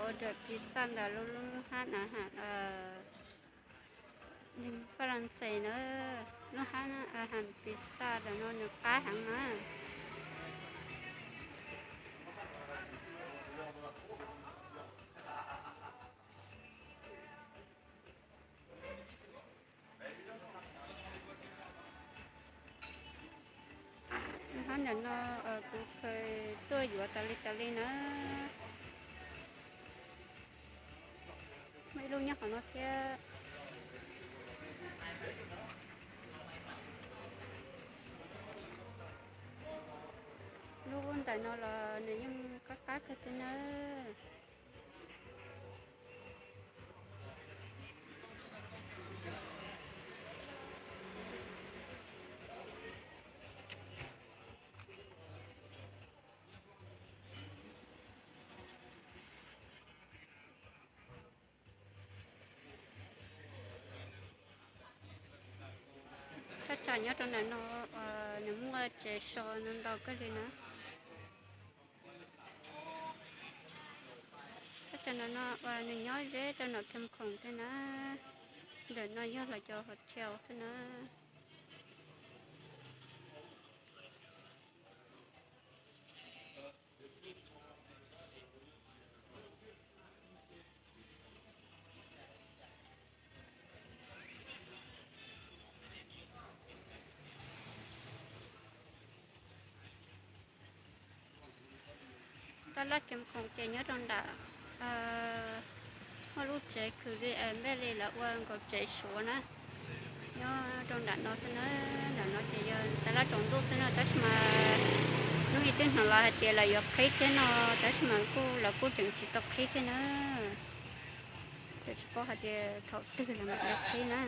Order pizza ntawm lub lub hab na, Fab Laj Xes na, lub hab na, pizza ntawm no nws qab heev na. Hab ntawm no kuv khaws tuaj yuav tas li tas li na. Muaj ib lub nyob qhov no thiab. Lub ntawm no los nws yeej qab qab kawg thiab na. Thaj tsam nyob rau ntawm no nws muaj tsev so ntau kawg li na. Thaj tsam ntawm no nws nyob ze rau nram Kham Khoom thiab na. Ntawm no yog lawv cov hotel xwb na. Tab laj Kham Khoom ces nyob rau nram, muaj lub tsev khwv li npej li lawv ua nkaus tsev Suav na, nyob rau nram no xwb na. Nram no ces yog tab laj tsaus ntuj xwb no, tab sis mas hnub ib tug hnov los hais tias lawv yuav qhib thiab no, tab sis mas kuj lawv kuj tseem tsis tau qhib thiab na. Tseem tsis paub hais tias thaum twg lawv mam li qhib na.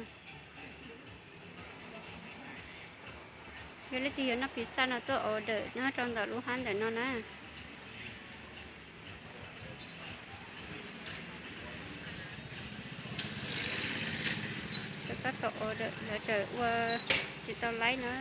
Yog leej twg yuav noj pizza no tuaj order nyob rau ntawm lub hab ntawm no na. Lawv tab tom order, lawv tseem ua tsis tau laib na.